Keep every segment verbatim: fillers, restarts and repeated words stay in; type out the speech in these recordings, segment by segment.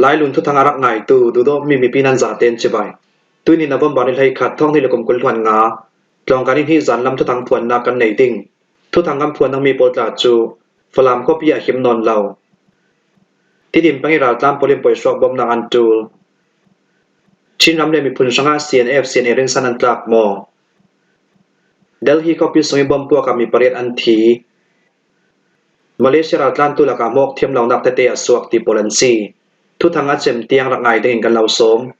Lailun thuthang a rak ngaitu duhdawtmi mipi nan zaten cibai. Tuini November ni hleikhat, thawng hnih le kum kul hluan nga, tlawngkal ni hnih zan lam thuthang phuannak kan nei ding. Thuthang kan phuan dingmi pawl tla cu Falam khuapi ah him nawn lo. Tidim peng i raltlan pawl in poisuak bawmnak an ṭul. Chin ram le miphun hrangah C N F, C N A rinsan an tlak maw? Delhi khuapi sung i bomb puak ah mi pariat an thi. Malaysia raltlantu lakah hmawk thiam lonak tete a suak ti pawl an si. Thuthang a cem tiang rak ngai dingin kan lo sawm.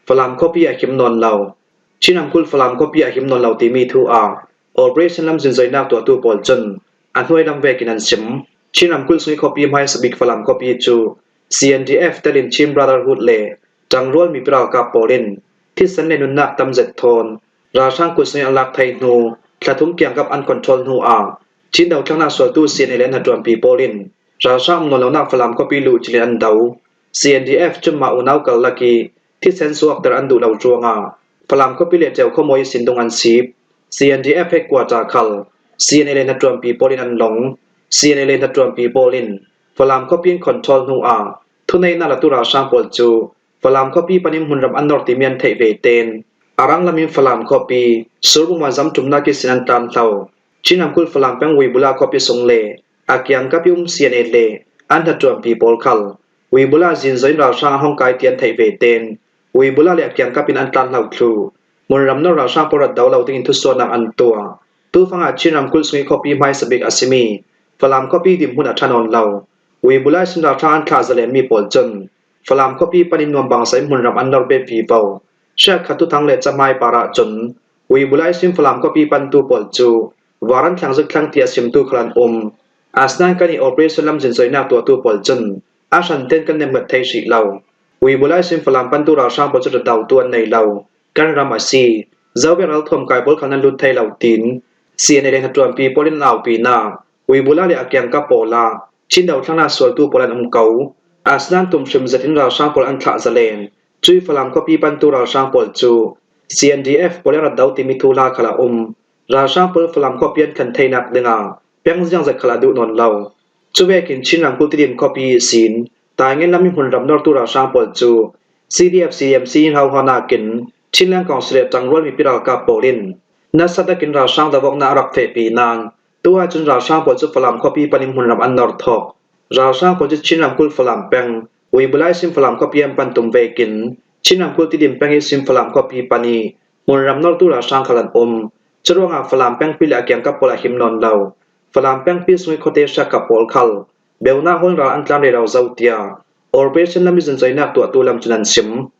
Falam khuapi ah him nawn lo. Chin ramkulh Falam khuapi ah him nawn lo timi thu ah Operation lamzin zoinak tuahtu pawl cun a hnuai lam vekin an sim. Chin ramkulh sung i khuapi hmaisabik Falam khuapi cu C N D F telin Chin Brotherhood le ṭangrual mipi ralkap pawl in thisen le nunnak tam zet thawn ralhrang kut sungin an lak thei hnu, thla thum kiangkap an control hnu ah Chin dothlaknak sualtu C N A le an hnaṭuanpi pawl in ralhrang um nawn lonak Falam khuapi luh cilin an do. C N D F cun mah unau karlak i thisen suakter an duh lo ruangah Falam khuapi le Ṭeu khuamawi ihsin dung an sip. C N D F headquarter khal C N A le hnaṭuanpi pawl in an long. C N A le hnaṭuanpi pawl in Falam khuapi an control hnu ah thuneihnak latu ralhrang pawl cu Falam khuapi panin hmunram an nor timi an theih ve tein a rang lamin Falam khuapi Surbung vanzam ṭumnak ihsin an tlan hlo. Chin ramkulh Falam peng Uibula khuapi sung le a kiangkap i um C N A le an hnaṭuanpi pawl khal Uibula zinzoi in ralhrang an hong kai ti an theih ve tein Uibula le a kiangkap in an tlan hlo thluh. Hmunram nor ralhrang pawl rat do lo dingin thusuahnak an tuah. Tufangah Chin ramkulh sung i khuapi hmaisabik a simi Falam khuapi dinhmun a ṭha nawn lo. Uibula ihsin ralhrang an thlah zalenmi pawl cun Falam khuapi panin nuam bangsa in hmunram an nor bet vivo. Hriatkhat thuthang le cahmai parah cun Uibula ihsin Falam khuapi pantu pawl cu var an thlang zik thlang ti a simtu khal an um. Asinain kan i operation lamzin zoinak tuahtu pawl cun a hranten kan nemngat thei hrih lo. Uibula ihsin Falam pantu ralhrang pawl cu ṭhat dautu an nei lo. Kan ram a si. Zovek ralthuam kai pawl khal nan lut thei lo, tiin C N A le hnaṭuanpi pawl in an aupinak Uibula le a kiangkap pawl ah Chin dothlaknak sualtu pawl an um ko. Asinain tumhrim zetin ralhrang pawl an thlah zalen. Cui Falam khuapi pantu ralhrang pawl cu C N D F pawl in rat do timi thuhla khal a um. Ralhrang pawl Falam khuapi an thlen theinak dingah peng ziangzat khal a duh nawn lo. Cuvekin Chin ramkulh Tidim khuapi ihsin Taingen lam i hmunram nortu ralhrang pawl cu C D F C D M C in hauhawnak in Chinland Council le ṭangrual mipi ralkap pawl in nasa takin ralhrang davawknak a rak fehpi nain, tu ahcun ralhrang pawl cu Falam khuapi panin hmunram an nor thawk. Ralhrang pawl cu Chin ramkulh Falam peng Uibula ihsin Falam khuapi an pan tum vekin Chin ramkulh Tidim peng ihsin Falam khuapi pan i hmunram nortu ralhrang khal an um. Curuangah Falam pengpi le a kiangkap pawl a him nawn lo. Falam pengpi sung i khuate hriakkap pawl khal Beunak hawl ral an tlan rero zo tiah operation lam i zin zoinak tuahtu lam cun an sim.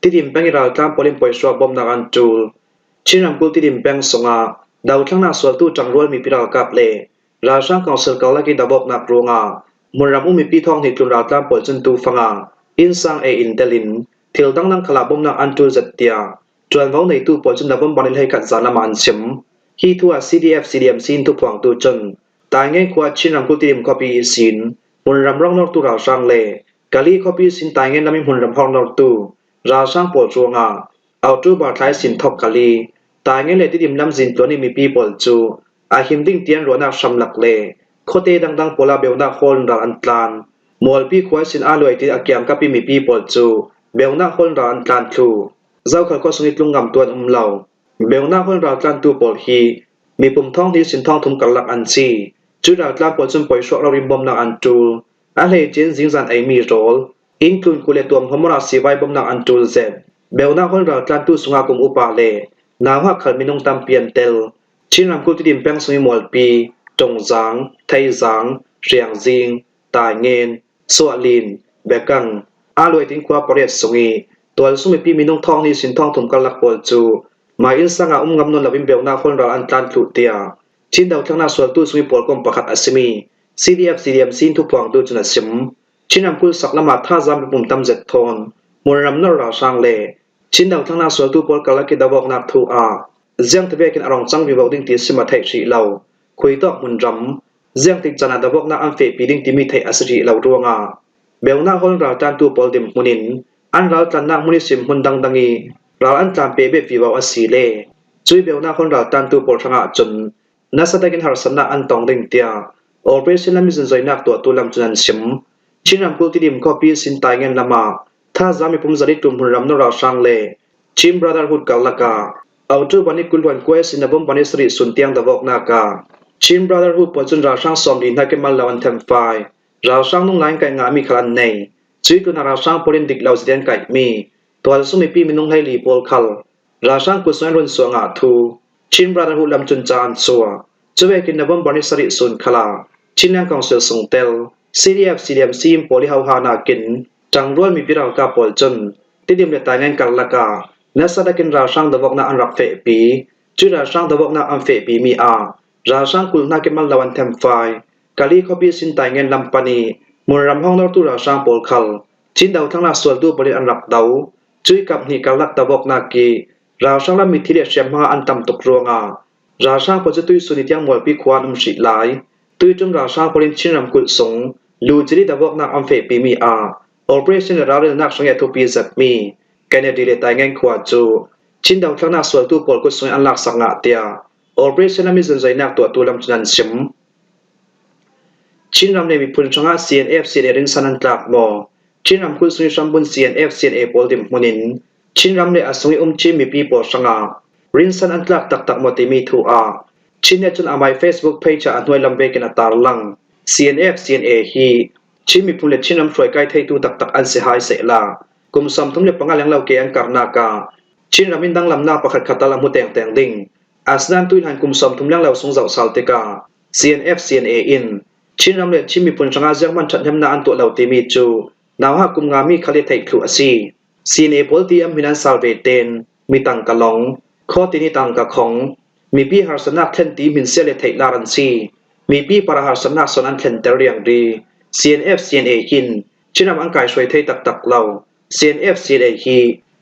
Tidim peng i raltlan pawl in poisuak bawmnak an ṭul. Chin ramkulh Tidim peng sungah dothlaknak sualtu ṭangrual mipi ralkap le ralhrang council karlak i davawknak ruangah hmunram um mipi thawng hnih tlun raltlan pawl cun tufangah innsang ei in telin thil dangdang khalah bawmnak an ṭul zet tiah ṭuanvo neitu pawl cun November ni hleikhat zan lamah an sim. Hi thu ah C D F C D M C in thuphuangtu cun Taingen khua Chin ramkulh Tidim khuapi ihsin hmunram rongnortu ralhrang le Kali khuapi ihsin Taingen lam i hmunram hawrnortu ralhrang pawl ruangah October thla ihsin thawk Kali, Taingen le Tidim lam zin tluan i mipi pawl cu a him ding tian ruahnak hramlak le khuate dangdang pawl ah Beunak hawl in ral an tlan. Mualpi khua ihsin a luai tin a kiangkap i mipi pawl cu Beunak hawl in ral an tlan thluh. Zokhal khua sung i tlung ngamtu an um lo. Beunak hawl in raltlantu pawl hi mipum thawng hnih sin thawng thum karlak an si. Cui raltlan pawl cun poisuak rori in bawmnak an ṭul. A hleice in zingzan eimi rawl, inn tlun kul le tuamhawm awrah sivai bawmnak an ṭul zet. Beunak hawl in raltlantu sungah kum upa le nauhak khal minung tampi an tel. Chin ramkulh Tidim peng sung i mualpi, Ṭongzang, Theizang, Hriangzing, Taingen, Suahlin, Bekang, a luaitin khua pariat sung i tualsung mipi minung thawng hnih sin thawng thum karlak pawl cu mah innsang ah um ngam nawn loin Beunak hawl in ral an tlan thluh tiah Chin dothlaknak sualtu sung i pawlkom pakhat a simi C D F C D M C in thuphuangtu cun a sim. Chin ramkulh sak lamah thazaang mipum tam zet thawn hmunram nor ralhrang le Chin dothlaknak sualtu pawl karlak i davawknak thu ah ziangti vekin a rong cang vivo ding ti sim a theih hrih lo. Khui tawk hmunram, ziangtik caan ah davawknak an fehpi ding timi theih a si hrih lo ruangah Beunak hawl in raltlantu pawl dinhmun in an raltlannak hmun ihsin hmun dangdang i ral an tlan peh bet vivo a si le cui Beunak hawl in raltlantu pawl hrangah cun nasa takin harsatnak an tong ding tiah operation lam i zin zoinak tuahtu lam cun an sim. Chin ramkulh Tidim khuapi Sintaingen lamah thazang mipum zali tum hun ramno ralhrang le Chin Brotherhood karlakah October ni kul hluan kua ihsin November ni sarih sun tiang davawknakah Chin Brotherhood pawl cun ralhrang sawmli hnak in mal lo an themfai. Ralhrang nung lai an kaih ngahmi khal an nei. Cuih tlunah ralhrang pawl in dik lo zite an kaihmi tualsung mipi minung hleili pawl khal ralhrang kut sung an run suah ngah thu Chin Brotherhood lam cun ca an chuah. Cuvekin November ni sarih sun khalah Chinland Council sung tel C D F, C D M C in pawl i hohana kin ṭangrual mipi ralkap pawl cun Tidim le Taingen karlakah nasa takin ralhrang davawknak an rak fehpi. Cuih ralhrang davawknak an fehpimi ah ralhrang kul hnak in mal lo an themfai. Kali khuapi Sintaingen lam pan i hmunram hong nortu ralhrang pawl khal Chin dothlennak sualtu pawl in an rak do. Cuih kap hnih karlak davawknak i ralhrang lam mithi le hriamhma an tam tuk ruangah ralhrang pawl cu tuihsun i tiang Mualpi khua an um hrih lai. Tuihṭum ralhrang pawl in Chin ramkulh sung lucili davawknak an fehpimi ah operation le ralrinnak hrangih a thupi zetmi Kennedy le Taingen khua cu Chin dothlennak sualtu pawl kut sungin an laksak ngah tiah operation lam i zunzoinak tuahtu lam cun an chim. Chin ram le miphun hrangah C N F, C N A rinsan an tlak maw? Chin ramkulh sung i hrambun C N F, C N A pawl dinhmun in Chin ram le a sung i um Chin mipi pawl hrangah rinsan an tlak taktak maw timi thu ah Chin Net cun amai Facebook page ah a hnuai lam vekin a tarlang. C N F, C N A hi Chin miphun le Chin ram hruaikai theitu taktak an si hai sehla kum sawmthum le panga lenglo ke an karnak ah Chin ram in danglamnak pakhat khatal a hmu tengteng ding. Asinain tuihlan kum sawmthum lenglo sung zoh sal tikah C N F, C N A in Chin ram le Chin miphun hrangah zianghman ṭhathnemnak an tuah lo timi cu nauhak kum nga mi khal i theih thluh a si. C N A pawl ti an hmin an sal ve tein mi tangka long, khaw tini tangka khong, mipi harsatnak thlen ti hminsial le theihlar an si. Mipi para harsatnak sawn an thlenter riangri. C N F, C N A hin Chin ram an kaihruai thei taktak lo. C N F, C N A hi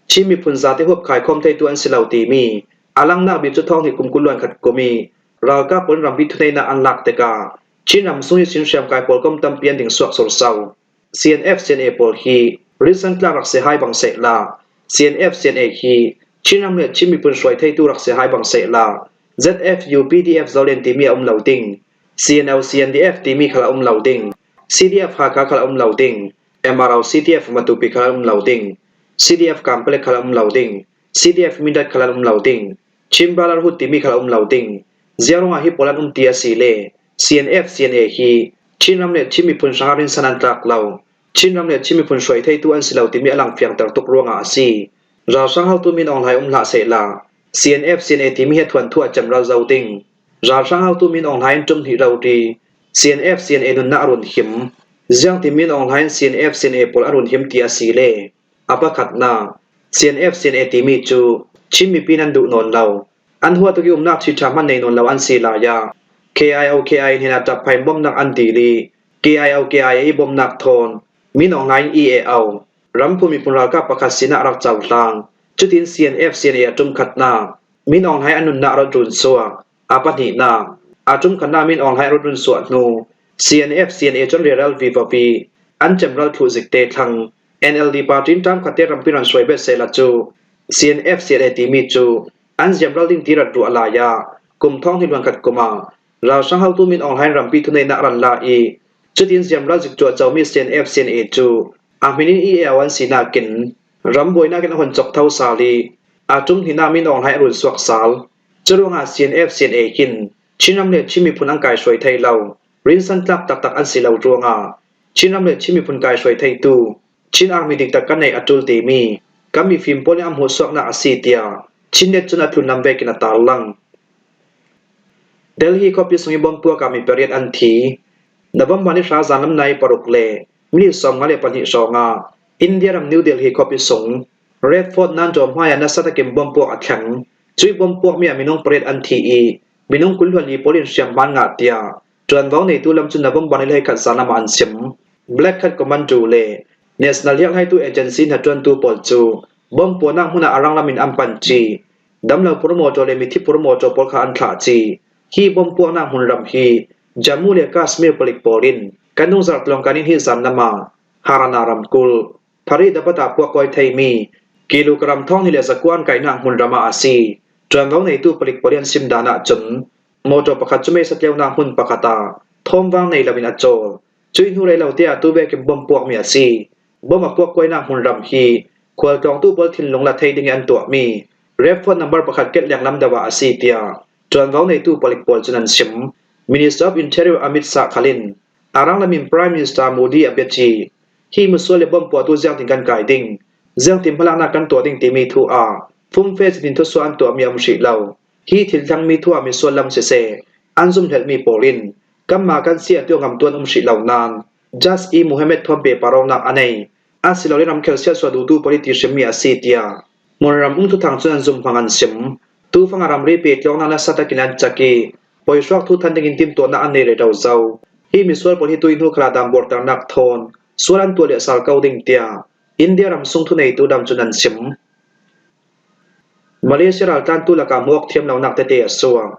Chin miphun zate huap khaikhawm theitu an si lo timi a langnak bik cu thawng hnih kum kul luan khat kum i ralkap pawl in rampi thuneihnak an lak tikah Chin ram sung i Chin hriamkai pawl kom tampi an ding suak surso. C N F, C N A pawl hi rinsan tlak rak si hai bang sehla, C N F, C N A hi Chin ram le Chin miphun hruai theitu rak si hai bang sehla, Z F U P D F Zolen timi a um lo ding, C N O, C N D F timi khal a um lo ding, C D F Hakha khal a um lo ding, M R O C D F Matupi khal a um lo ding, C D F Kanpetlet khal a um lo ding, C D F Mindat khal a um lo ding, Chin Brotherhood timi khal a um lo ding. Ziaruangah hi pawl an um ti a si le C N F, C N A hi Chin ram le Chin miphun hrangah rinsan an tlak lo. Chin ram le Chin miphun hruai theitu an si lo timi a lang fiangter tuk ruangah a si. Ralhrang hotu Min Aung Hlaing um hlah sehla, C N F, C N A timi hi a thuanthu a cemral zo ding. Ralhrang hotu Min Aung Hlaing in ṭum hnih rori C N F, C N A nunnak a run him. Ziangtin Min Aung Hlaing in C N F, C N A pawl a run him ti a si le a pakhatnak, C N F, C N A timi cu Chin mipi nan duh nawn lo. An huatuk i umnak ṭhiṭha hman nei nawn lo an si lai ah K I O K I A hnenah ṭap phain bawmhnak an dil i K I O K I A i bawmhnak thawn Min Aung Hlaing in E A O ramphun miphun ralkap pakhat sinah a rak cohlang. Cutin C N F, C N A a ṭum khatnak Min Aung Hlaing an nunnak a rak run suak. A pahnihnak, a ṭum khatnak Min Aung Hlaing a rak run suah hnu C N F, C N A cun rialral vivo i an cemral thluh zik te thlang. N L D party in ṭam khat te rampi ran hruai bet sehla cu C N F, C N A timi cu an ziamral ding ti rat ruah lai ah kum thawng hnih luan khat kum ah ralhrang hotu Min Aung Hlaing rampi thuneihnak ran la i cutin ziamral zik cuah comi C N F, C N A cu a hmin in E A O an si nakin ram buainak in a hun cawk tho sal i a ṭum hnihnak Min Aung Hlaing a run suak sal. Curuangah C N F, C N A hin Chin ram le Chin miphun an kaihruai thei lo, rinsan tlak taktak an si lo ruangah Chin ram le Chin miphun kaihruai theitu Chin Army diktak kan neih a ṭul timi kan mifim pawl in an hmuhsuaknak a si, tiah Chin Net cun a tlunlam vekin a tarlang. Delhi khuapi sung i bomb puak ah mi pariat an thi. November ni hra zanlam nai paruk le minit sawmnga le pahnih hrawngah India ram New Delhi khuapi sung Red Fort Nandor hmaiah nasa takin bomb puak a thleng. Cuih bomb puakmi ah minung pariat an thi i minung kul hluan li pawl in hriamhma an ngah, tiah ṭuanvo neitu lam cun November ni hleikhat zanlam ah an chim. Black Cat Commando le National Hialhaitu Agency hnaṭuantu pawl cu bomb puaknak hmun ah a ranglam in an pan cih. Damlo purmawṭaw le mithi purmawṭaw pawl kha an thlah cih. Hi bomb puaknak hmunram hi Jammu le Kashmir palik pawl in kan nungzar tlawngkan in hi zanlam ah Haryana ramkulh Faridabad ah puak kawi theimi kilogram thawng hnih le zakua an kaihnak hmunram ah a si. Ṭuanvo neitu palik pawl in an sim dan ahcun mawṭaw pakhat cu meisa tleunak hmun pakhat ah thawmvang nei loin a cawl. Cui hnu rei lo te ah tu vekin bom puakmi a si. Bom a puak kuainak hmun ram hi khualtlawngtu pawl thinlung la thei dingin an tuahmi Red Fort number pakhat ketleng lam deuh ah a si, tiah ṭuanvo neitu palik pawl cun an sim. Minister of Interior Amit Shah khal in a rang lamin Prime Minister Modi a biaci, hi misual le bom puahtu ziangtin kan kai ding, ziangtin hmalaknak kan tuah ding timi thu ah fumfe zetin thusuah an tuahmi a um hrih lo. Hi thil thlangmi thu ah misual lam siseh, an zumhlelhmi pawl in kanmah kan si a tuah ngamtu an um hrih lo nain Jaish-e-Mohammed thawn pehpar awknak a nei, asilole ramkhel siatsuah duhtu pawl ih ti hrimmi a si, tiah hmunram um thuthang cun an zumhmang an sim. Tufang a ramri pehtlawknak nasa takin an cak ih, poihruak thu than dingin timtuahnak an nei rero zo. Hi misual pawl hi tui hnu khalah daan buarternak thawn sual an tuah lehsal ko ding, tiah India ram sung thuneitu dam cun an sim. Malaysia raltlantu lakah hmuak thiam lonak tete a suak.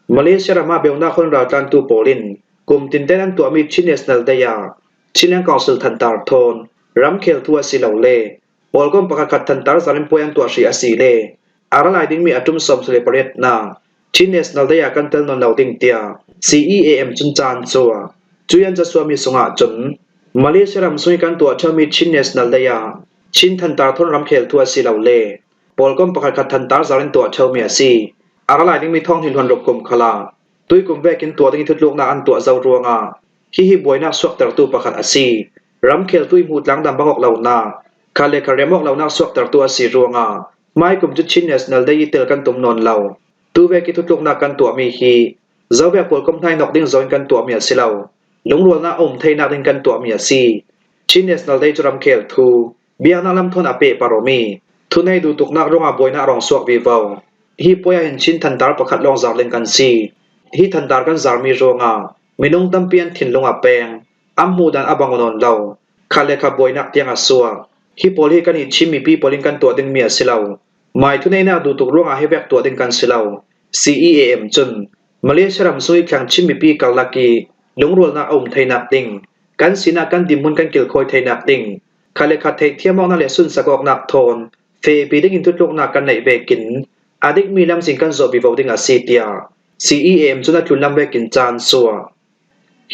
Malaysia ramah beunak hawn raltlantu pawl in kum tinten an tuahmi Chin National Day ah Chinland Council thantar thawn ramkhel thu a si lo le pawlkom pakhatkhat thantar zalin puai an tuah hrih a si le a ra lai dingmi a ṭum sawmsarih le pariatnak Chin National Day ah kan tel nawn lo ding, tiah C E A M cun ca an cuah. Cui an casuahmi sungah cun Malaysia ram sungih kan tuah ṭheumi Chin National Day ah Chin thantar thawn ramkhel thu a si lo le pawlkom pakhatkhat thantar zalin tuah ṭheumi a si. A ra lai dingmi thawng hnih hluan ruk kum khalah tuikum vekin tuah dingin thutluknak an tuah zo ruangah hihi buainak suaktertu pakhat a si. Ramkhel tuih hmuh tlangdam bang awk lonak, khat le khat rem awk lonak suaktertu a si ruangah hmai kum cu Chin National Day ih tel kan tum nawn lo. Tu vek ih thutluknak kan tuahmi hi zovek pawlkom hnainawk ding zo in kan tuahmi a si lo. Lungrualnak a um theinak ding kan tuahmi a si. Chin National Day cu ramkhel thu biaknak lam thawn a pehpar awmi thunei duhtuknak ruangah buainak a rung suak vivo. Hi puai ah hin Chin thantar pakhat lawng zar ding kan si. Hi thantar kan zarmi ruangah minung tampi an thinlung a peng, an hmuhdan a bang aw nawn lo. Khat le khat buainak tiang a suak. Hi pawl hi kan ih Chin mipi pawl in kan tuah dingmi a si lo. Mai thuneihnak duhtuk ruangah hi vek tuah ding kan si lo. C E A M cun Malaysia ram sung ih thleng Chin mipi karlak ih lungrualnak a um theinak ding, kan sinah kan dinhmun kan kilkhawi theinak ding, khat le khat theihthiam awknak le sunsak awknak thawn fehpi dingin thutluknak kan neih vekin a dikmi lamzin kan zawh vivo ding a si, tiah C E A M cun a tlunlam vekin ca an suah.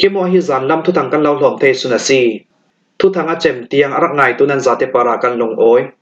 Hi maw hi zanlam thuthang kan lo hlawm thei sun a si. Thuthang a cem tiang a rak ngaitu nan zate parah kan lungawi.